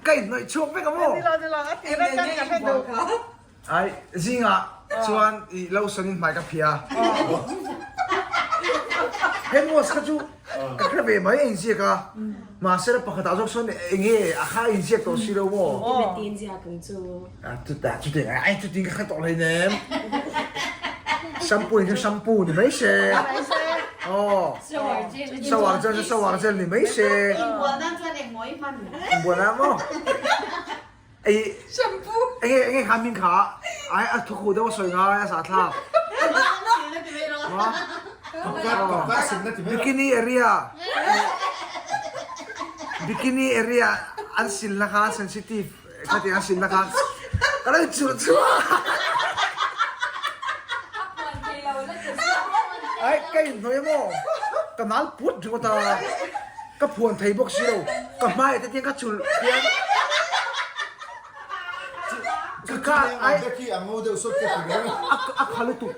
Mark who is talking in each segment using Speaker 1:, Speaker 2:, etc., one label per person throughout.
Speaker 1: Ka inhnawih chhuak vek a maw? Ai, zingah chuan i lotion in hmai ka phiah a. Hand wash kha chu ka hre ve mai a inziak a, mahse la pakhatah zawk sawn eng nge a kha a inziak tawh si lo maw?
Speaker 2: Enge ti inziak ang chu?
Speaker 1: Chutah chuti ai chutin ka hre tawh hleinem. Shampoo in chu shampoo ni mai se. Aw. Shower gel chu shower gel ni mai se.
Speaker 3: Inbual nan chuan engmaw i hman?
Speaker 1: Inbual nan maw? Ei
Speaker 4: Shampoo.
Speaker 1: Enge enge kha min kha ai a thukhu deuh a sawi ngai a sahthlak. Bikini area Bikini area an silna kha sensitive khatiang an silna kha ka lo chulh chhuah ai ka inhnawih a maw ka nal put ringawt a ka phuan thei bawk si lo ka hmaiah te tiang ka chulh hian ka ka ai a kha lutuk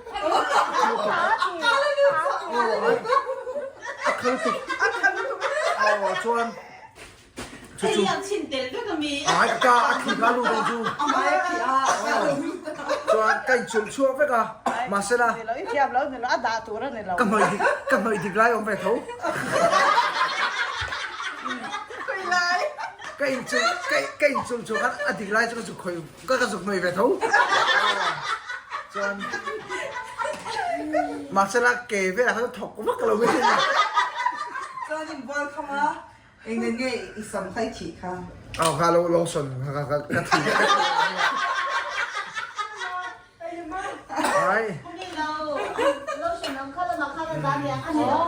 Speaker 1: a kha lutuk aw chuan chu chu ai ka a thi ka lu deuh chu chuan ka inchulh chhuak vek a mahsela ka hnawih dik ka hnawih dik lai awm ve tho ka inchulh ka ka inchulh chhuak khan a dik lai chu ka zuk khawih ka ka zuk hnawih ve tho chuan mahsela ke velah khan thawk vak lo mai
Speaker 4: chuan inbual kham a Eng nge i sam kha i thih kha?
Speaker 1: Aw kha lo lotion kha ka ka thih. Ai.
Speaker 3: Lotion ang kha lamah khan a zan leh ang a ni lo.